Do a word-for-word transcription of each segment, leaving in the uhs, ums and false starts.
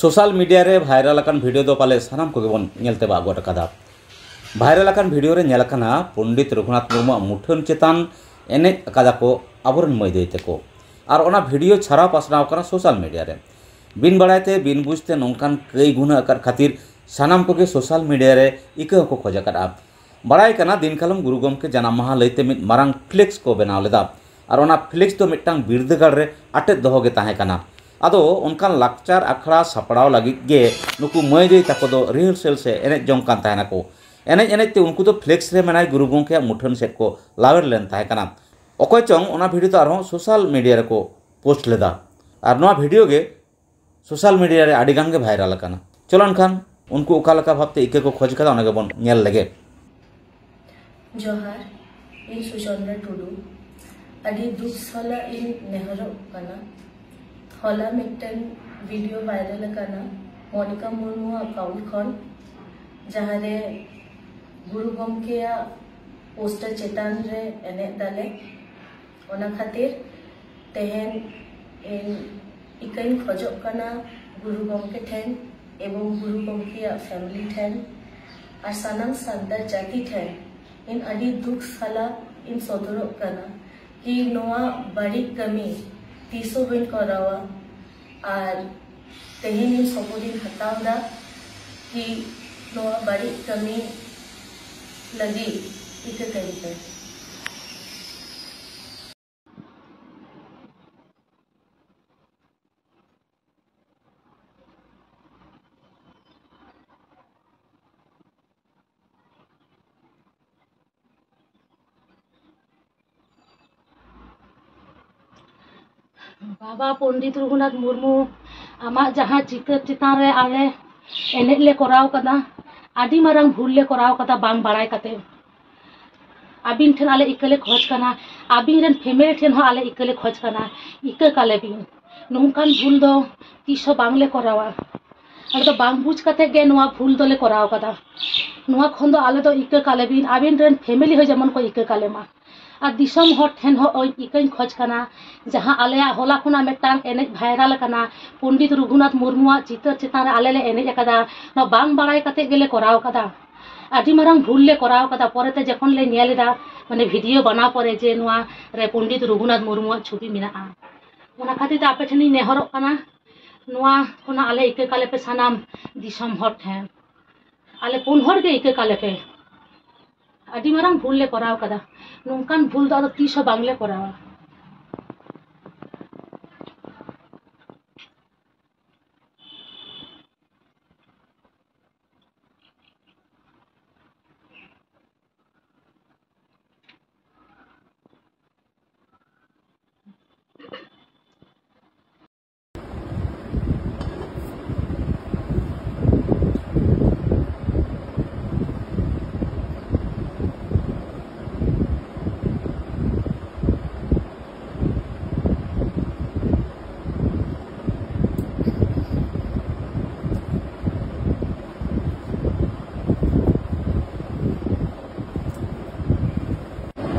Social media ᱨᱮ viral ᱟᱠᱟᱱ video ᱫᱚ ᱯᱟᱞᱮ ᱥᱟᱱᱟᱢ ᱠᱚᱜᱮ ᱵᱚᱱ ᱧᱮᱞ ᱛᱮᱵᱟᱜ ᱜᱚᱫ ᱟᱠᱟᱫᱟ᱾ ᱵᱷᱟᱭᱨᱟᱞ ᱟᱠᱟᱱ ᱵᱷᱤᱰᱤᱭᱳ ᱨᱮ ᱧᱮᱞ ᱟᱠᱟᱱᱟ, ᱯᱚᱱᱰᱤᱛ ᱨᱚᱜᱷᱩᱱᱟᱛᱷ ᱢᱩᱨᱢᱩᱣᱟᱜ ᱢᱩᱴᱷᱟᱹᱱ ᱪᱮᱛᱟᱱ ᱮᱱᱮᱡ ᱟᱠᱟᱫᱟ ᱠᱚ ᱟᱵᱚᱨᱮᱱ ᱢᱟᱹᱭ ᱫᱟᱹᱭ ᱛᱟᱠᱚ᱾ ᱟᱨ ᱚᱱᱟ ᱵᱷᱤᱰᱤᱭᱳ ᱪᱷᱟᱨᱟᱣ ᱯᱟᱥᱱᱟᱣ ᱟᱠᱟᱱᱟ ᱥᱳᱥᱟᱞ ᱢᱤᱰᱤᱭᱟ ᱨᱮ᱾ ᱵᱤᱱ ᱵᱟᱲᱟᱭ ᱛᱮ ᱵᱤᱱ ᱵᱩᱡᱽ ᱛᱮ ᱱᱚᱝᱠᱟᱱ ᱠᱟᱹᱭ ᱜᱩᱱᱟᱹ ᱟᱠᱟᱫ ᱠᱷᱟᱹᱛᱤᱨ ᱥᱟᱱᱟᱢ ᱠᱚᱜᱮ ᱥᱳᱥᱟᱞ ᱢᱤᱰᱤᱭᱟ ᱨᱮ ᱤᱠᱟᱹ ᱦᱚᱸᱠᱚ ᱠᱷᱚᱡ ᱟᱠᱟᱫᱼᱟ᱾ ᱵᱟᱲᱟᱭ ᱠᱟᱱᱟ, ᱫᱤᱱ ᱠᱟᱞᱚᱢ ᱜᱩᱨᱩ ᱜᱚᱢᱠᱮ ᱡᱟᱱᱟᱢ ᱢᱟᱦᱟ ᱞᱟᱹᱭᱛᱮ ᱢᱤᱫ ᱢᱟᱨᱟᱝ ᱯᱷᱞᱮᱠᱥ ᱠᱚ ᱵᱮᱱᱟᱣ ᱞᱮᱫᱟ᱾ ᱟᱨ ᱚᱱᱟ ᱯᱷᱞᱮᱠᱥ ᱫᱚ ᱢᱤᱫᱴᱟᱝ ᱵᱤᱨᱫᱟᱹᱜᱟᱲ ᱨᱮ ᱟᱴᱮᱫ ᱫᱚᱦᱚ ᱜᱮ ᱛᱟᱦᱮᱸ ᱠᱟᱱᱟ᱾ ᱟᱫᱚ ᱚᱱᱠᱟᱱ ᱞᱟᱠᱪᱟᱨ ᱟᱠᱷᱲᱟ ᱥᱟᱯᱲᱟᱣ ᱞᱟᱹᱜᱤᱫ ᱜᱮ ᱱᱩᱠᱩ ᱢᱟᱹᱭ ᱫᱟᱹᱭ ᱛᱟᱠᱚ ᱫᱚ ᱨᱤᱦᱟᱨᱥᱮᱞ ᱥᱮ ᱮᱱᱮᱡ ᱡᱚᱝ ᱠᱟᱱ ᱛᱟᱦᱮᱱᱟᱠᱚ᱾ ᱮᱱᱮᱡ ᱮᱱᱮᱡ ᱛᱮ ᱩᱱᱠᱩ ᱫᱚ ᱯᱷᱞᱮᱠᱥ ᱨᱮ ᱢᱮᱱᱟᱭ ᱜᱩᱨᱩ ᱜᱚᱢᱠᱮᱭᱟᱜ ᱢᱩᱴᱷᱟᱹᱱ ᱥᱮᱫ ᱠᱚ ᱞᱟᱣᱮᱨ ᱞᱮᱱ ᱛᱟᱦᱮᱸ ᱠᱟᱱᱟ᱾ ᱚᱠᱚᱭ ᱪᱚᱝ ᱚᱱᱟ ᱵᱷᱤᱰᱤᱭᱳ ᱫᱚ ᱟᱨᱦᱚᱸ ᱥᱳᱥᱟᱞ ᱢᱤᱰᱤᱭᱟ ᱨᱮᱠᱚ ᱯᱳᱥᱴ ᱞᱮᱫᱟ᱾ ᱟᱨ ᱱᱚᱣᱟ ᱵᱷᱤᱰᱤᱭᱳ ᱜᱮ ᱥᱳᱥᱟᱞ ᱢᱤᱰᱤᱭᱟ ᱨᱮ ᱟᱹᱰᱤ ᱜᱟᱱ ᱜᱮ ᱵᱷᱟᱭᱨᱟᱞ ᱟᱠᱟᱱᱟ᱾ ᱪᱚᱞᱚ ᱮᱱᱠᱷᱟᱱ ᱩᱱᱠᱩ ᱚᱠᱟ ᱞᱮᱠᱟ ᱵᱷᱟᱵᱽᱛᱮ ᱤᱠᱟᱹ ᱠᱚ ᱠᱷᱚᱡᱽ ᱠᱟᱫᱟ, ᱚᱱᱟ ᱜᱮᱵᱚᱱ ᱧᱮᱞ ᱞᱮᱜᱮ᱾ ᱡᱚᱦᱟᱨ, ᱤᱧ ᱥᱩᱪᱚᱱᱫᱨᱟ ᱴᱩᱰᱩ᱾ ᱟᱹᱰᱤ ᱫᱩᱠ ᱥᱟᱞᱟᱜ ᱤᱧ ᱱᱮᱦᱚᱨᱚᱜ ᱠᱟᱱᱟ, ᱦᱚᱞᱟ ᱢᱤᱫᱴᱮᱱ ᱵᱷᱤᱰᱤᱭᱳ ᱵᱷᱟᱭᱨᱟᱞ ᱟᱠᱟᱱᱟ ᱢᱚᱱᱤᱠᱟ ᱢᱩᱨᱢᱩ ᱟᱜ ᱟᱠᱟᱣᱩᱱᱴ ᱠᱷᱚᱱ, ᱡᱟᱦᱟᱸᱨᱮ ᱜᱩᱨᱩ ᱜᱚᱢᱠᱮᱭᱟᱜ ᱯᱳᱥᱴᱟᱨ ᱪᱮᱛᱟᱱ ᱨᱮ ᱮᱱᱮᱡ ᱫᱟᱞᱮ᱾ ᱚᱱᱟ ᱠᱷᱟᱹᱛᱤᱨ ᱛᱮᱦᱮᱧ ᱤᱧ ᱤᱠᱟᱹᱧ ᱠᱷᱚᱡᱚᱜ ᱠᱟᱱᱟ ᱜᱩᱨᱩ ᱜᱚᱢᱠᱮ ᱴᱷᱮᱱ ᱮᱵᱚᱝ ᱜᱩᱨᱩ ᱜᱚᱢᱠᱮᱭᱟᱜ ᱯᱷᱮᱢᱤᱞᱤ ᱴᱷᱮᱱ ᱟᱨ ᱥᱟᱱᱟᱢ ᱥᱟᱱᱛᱟᱲ ᱡᱟᱹᱛᱤ ᱴᱷᱮᱱ ᱤᱧ ᱟᱹᱰᱤ ᱫᱩᱠ ᱥᱟᱞᱟᱜ ᱤᱧ ᱥᱚᱫᱚᱨᱚᱜ ᱠᱟᱱᱟ ᱠᱤ ᱱᱚᱣᱟ ᱵᱟᱹᱲᱤᱡ ᱠᱟᱹᱢᱤ ᱛᱤᱥ ᱦᱚᱸ ᱵᱟᱹᱧ ᱠᱚᱨᱟᱣᱟ᱾ ᱟᱨ ᱛᱮᱦᱮᱧ ᱤᱧ ᱥᱚᱯᱚᱛ ᱤᱧ ᱦᱟᱛᱟᱣ ᱮᱫᱟ ᱠᱤ ᱱᱚᱣᱟ ᱵᱟᱹᱲᱤᱡ ᱠᱟᱹᱢᱤ ᱞᱟᱹᱜᱤᱫ ᱤᱠᱟᱹ ᱠᱟᱹᱧ ᱯᱮ᱾ ᱵᱟᱵᱟ ᱯᱚᱱᱰᱤᱛ ᱨᱚᱜᱷᱩᱱᱟᱛᱷ ᱢᱩᱨᱢᱩ, ᱟᱢᱟᱜ ᱡᱟᱦᱟᱸ ᱪᱤᱛᱟᱹᱨ ᱪᱮᱛᱟᱱ ᱨᱮ ᱟᱞᱮ ᱮᱱᱮᱡ ᱞᱮ ᱠᱚᱨᱟᱣ ᱠᱟᱫᱟ, ᱟᱹᱰᱤ ᱢᱟᱨᱟᱝ ᱵᱷᱩᱞ ᱞᱮ ᱠᱚᱨᱟᱣ ᱠᱟᱫᱟ ᱵᱟᱝ ᱵᱟᱲᱟᱭ ᱠᱟᱛᱮ᱾ ᱟᱹᱵᱤᱱ ᱴᱷᱮᱱ ᱟᱞᱮ ᱤᱠᱟᱹ ᱞᱮ ᱠᱷᱚᱡᱽ ᱠᱟᱱᱟ, ᱟᱹᱵᱤᱱ ᱨᱮᱱ ᱯᱷᱮᱢᱮᱞᱤ ᱴᱷᱮᱱ ᱦᱚᱸ ᱟᱞᱮ ᱤᱠᱟᱹ ᱞᱮ ᱠᱷᱚᱡᱽ ᱠᱟᱱᱟ, ᱤᱠᱟᱹ ᱠᱟᱞᱮ ᱵᱤᱱ᱾ ᱱᱚᱝᱠᱟᱱ ᱵᱷᱩᱞ ᱫᱚ ᱛᱤᱥ ᱦᱚᱸ ᱵᱟᱝ ᱞᱮ ᱠᱚᱨᱟᱣᱟ᱾ ᱟᱞᱮ ᱫᱚ ᱵᱟᱝ ᱵᱩᱡᱽ ᱠᱟᱛᱮ ᱜᱮ ᱱᱚᱣᱟ ᱵᱷᱩᱞ ᱫᱚᱞᱮ ᱠᱚᱨᱟᱣ ᱠᱟᱫᱟ᱾ ᱱᱚᱣᱟ ᱠᱷᱚᱱ ᱫᱚ ᱟᱞᱮ ᱫᱚ ᱤᱠᱟᱹ ᱠᱟᱞᱮ ᱵᱤᱱ, ᱟᱹᱵᱤᱱ ᱨᱮᱱ ᱯᱷᱮᱢᱮᱞᱤ ᱦᱚᱸ ᱡᱮᱢᱚᱱ ᱠᱚ ᱤᱠᱟᱹ ᱠᱟᱞᱮ ᱢᱟ᱾ ᱟᱨ ᱫᱤᱥᱚᱢ ᱦᱚᱲ ᱴᱷᱮᱱ ᱦᱚᱸ ᱤᱠᱟᱹᱧ ᱠᱷᱚᱡᱽ ᱠᱟᱱᱟ, ᱡᱟᱦᱟᱸ ᱟᱞᱮᱭᱟᱜ ᱦᱚᱞᱟ ᱠᱷᱚᱱᱟᱜ ᱢᱤᱫᱴᱟᱝ ᱮᱱᱮᱡ viral ᱟᱠᱟᱱᱟ, ᱯᱚᱱᱰᱤᱛ ᱨᱚᱜᱷᱩᱱᱟᱛᱷ ᱢᱩᱨᱢᱩᱣᱟᱜ ᱪᱤᱛᱟᱹᱨ ᱪᱮᱛᱟᱱ ᱨᱮ ᱟᱞᱮ ᱞᱮ ᱮᱱᱮᱡ ᱟᱠᱟᱫᱟ, ᱱᱚᱣᱟ ᱵᱟᱝ ᱵᱟᱲᱟᱭ ᱠᱟᱛᱮ ᱜᱮᱞᱮ ᱠᱚᱨᱟᱣ ᱟᱠᱟᱫᱟ᱾ ᱟᱹᱰᱤ ᱢᱟᱨᱟᱝ ᱵᱷᱩᱞ ᱞᱮ ᱠᱚᱨᱟᱣ ᱟᱠᱟᱫᱟ᱾ ᱯᱚᱨᱮᱛᱮ ᱡᱚᱠᱷᱚᱱ ᱞᱮ ᱧᱮᱞ ᱮᱫᱟ, ᱢᱟᱱᱮ video ᱵᱮᱱᱟᱣ ᱯᱚᱨᱮ, ᱡᱮ ᱱᱚᱣᱟ ᱨᱮ ᱯᱚᱱᱰᱤᱛ ᱨᱚᱜᱷᱩᱱᱟᱛᱷ ᱢᱩᱨᱢᱩᱣᱟᱜ ᱪᱷᱚᱵᱤ ᱢᱮᱱᱟᱜᱼᱟ, ᱚᱱᱟ ᱠᱷᱟᱹᱛᱤᱨ ᱛᱮ ᱟᱯᱮ ᱴᱷᱮᱱᱤᱧ ᱱᱮᱦᱚᱨᱚᱜ ᱠᱟᱱᱟ, ᱱᱚᱣᱟ ᱠᱷᱚᱱᱟᱜ ᱟᱞᱮ ᱤᱠᱟᱹ ᱠᱟᱞᱮ ᱯᱮ ᱥᱟᱱᱟᱢ ᱫᱤᱥᱚᱢ ᱦᱚᱲ ᱴᱷᱮᱱ᱾ ᱟᱞᱮ ᱯᱩᱱ ᱦᱚᱲ ᱜᱮ ᱤᱠᱟᱹ ᱠᱟᱞᱮ ᱯᱮ᱾ ᱟᱹᱰᱤ ᱢᱟᱨᱟᱝ ᱵᱷᱩᱞ ᱞᱮ ᱠᱚᱨᱟᱣ ᱠᱟᱫᱟ᱾ ᱱᱚᱝᱠᱟᱱ ᱵᱷᱩᱞ ᱫᱚ ᱟᱫᱚ ᱛᱤᱥ ᱦᱚᱸ ᱵᱟᱝᱞᱮ ᱠᱚᱨᱟᱣᱟ᱾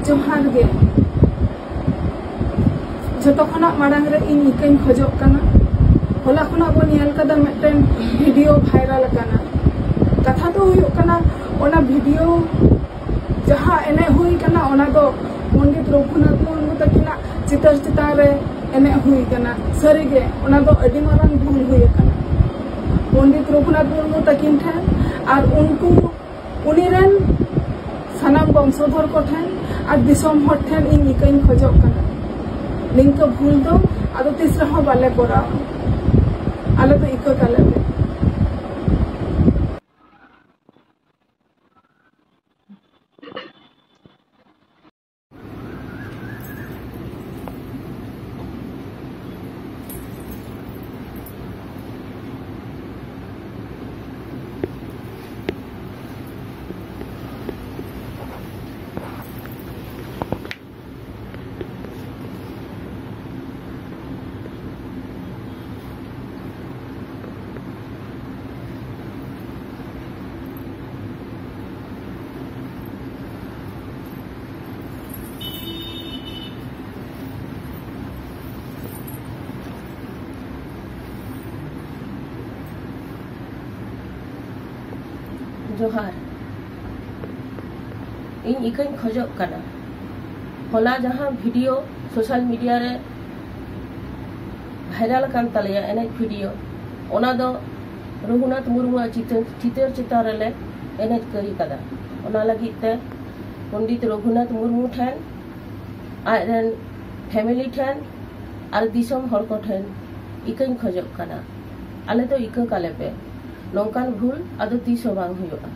ᱡᱚᱦᱟᱨ ᱜᱮ᱾ ᱡᱚᱛᱚ ᱠᱷᱚᱱᱟᱜ ᱢᱟᱲᱟᱝ ᱨᱮ ᱤᱧ ᱤᱠᱟᱹᱧ ᱠᱷᱚᱡᱚᱜ ᱠᱟᱱᱟ, ᱦᱚᱞᱟ ᱠᱷᱚᱱᱟᱜ ᱵᱚᱱ ᱧᱮᱞ ᱠᱟᱫᱟ ᱢᱤᱫᱴᱮᱱ video viral ᱟᱠᱟᱱᱟ᱾ ᱠᱟᱛᱷᱟ ᱫᱚ ᱦᱩᱭᱩᱜ ᱠᱟᱱᱟ, ᱚᱱᱟ video ᱡᱟᱦᱟᱸ ᱮᱱᱮᱡ ᱦᱩᱭ ᱠᱟᱱᱟ, ᱚᱱᱟ ᱫᱚ ᱯᱚᱱᱰᱤᱛ ᱨᱚᱜᱷᱩᱱᱟᱛᱷ ᱢᱩᱨᱢᱩ ᱛᱟᱹᱠᱤᱱᱟᱜ ᱪᱤᱛᱟᱹᱨ ᱪᱮᱛᱟᱱ ᱨᱮ ᱮᱱᱮᱡ ᱦᱩᱭ ᱠᱟᱱᱟ᱾ ᱥᱟᱹᱨᱤᱜᱮ ᱚᱱᱟ ᱫᱚ ᱟᱹᱰᱤ ᱢᱟᱨᱟᱝ ᱵᱷᱩᱞ ᱦᱩᱭ ᱟᱠᱟᱱᱟ ᱯᱚᱱᱰᱤᱛ ᱨᱚᱜᱷᱩᱱᱟᱛᱷ ᱢᱩᱨᱢᱩ ᱛᱟᱹᱠᱤᱱ ᱴᱷᱮᱱ ᱟᱨ ᱩᱱᱠᱩ, ᱩᱱᱤ ᱨᱮᱱ ᱥᱟᱱᱟᱢ ᱵᱚᱝᱥᱚᱫᱷᱚᱨ ᱠᱚ ᱴᱷᱮᱱ ᱟᱨ ᱫᱤᱥᱚᱢ ᱦᱚᱲ ᱴᱷᱮᱱ ᱤᱧ ᱤᱠᱟᱹᱧ ᱠᱷᱚᱡᱚᱜ ᱠᱟᱱᱟ᱾ ᱱᱤᱝᱠᱟᱹ ᱵᱷᱩᱞ ᱫᱚ ᱟᱫᱚ ᱛᱤᱥ ᱨᱮᱦᱚᱸ ᱵᱟᱞᱮ ᱠᱚᱨᱟᱣᱟ᱾ ᱟᱞᱮ ᱫᱚ ᱤᱠᱟᱹ ᱠᱟᱞᱮ ᱯᱮ᱾ ᱡᱚᱦᱟᱨ᱾ ᱤᱧ ᱤᱠᱟᱹᱧ ᱠᱷᱚᱡᱚᱜ ᱠᱟᱱᱟ, ᱦᱚᱞᱟ ᱡᱟᱦᱟᱸ ᱵᱷᱤᱰᱤᱭᱳ ᱥᱳᱥᱟᱞ ᱢᱤᱰᱤᱭᱟ ᱨᱮ ᱵᱷᱟᱭᱨᱟᱞ ᱟᱠᱟᱱ ᱛᱟᱞᱮᱭᱟ ᱮᱱᱮᱡ ᱵᱷᱤᱰᱤᱭᱳ, ᱚᱱᱟ ᱫᱚ ᱨᱚᱜᱷᱩᱱᱟᱛᱷ ᱢᱩᱨᱢᱩᱣᱟᱜ ᱪᱤᱛᱟᱹᱨ, ᱪᱤᱛᱟᱹᱨ ᱪᱮᱛᱟᱱ ᱨᱮᱞᱮ ᱮᱱᱮᱡ ᱠᱟᱹᱨᱤ ᱠᱟᱫᱟ᱾ ᱚᱱᱟ ᱞᱟᱹᱜᱤᱫ ᱛᱮ ᱯᱚᱱᱰᱤᱛ ᱨᱚᱜᱷᱩᱱᱟᱛᱷ ᱢᱩᱨᱢᱩ ᱴᱷᱮᱱ, ᱟᱡ ᱨᱮᱱ ᱯᱷᱮᱢᱮᱞᱤ ᱴᱷᱮᱱ ᱟᱨ ᱫᱤᱥᱚᱢ ᱦᱚᱲ ᱠᱚ ᱴᱷᱮᱱ ᱤᱠᱟᱹᱧ ᱠᱷᱚᱡᱚᱜ ᱠᱟᱱᱟ, ᱟᱞᱮ ᱫᱚ ᱤᱠᱟᱹ ᱠᱟᱞᱮ ᱯᱮ᱾ ᱱᱚᱝᱠᱟᱱ ᱵᱷᱩᱞ ᱟᱫᱚ ᱛᱤᱥ ᱦᱚᱸ ᱵᱟᱝ ᱦᱩᱭᱩᱜᱼᱟ᱾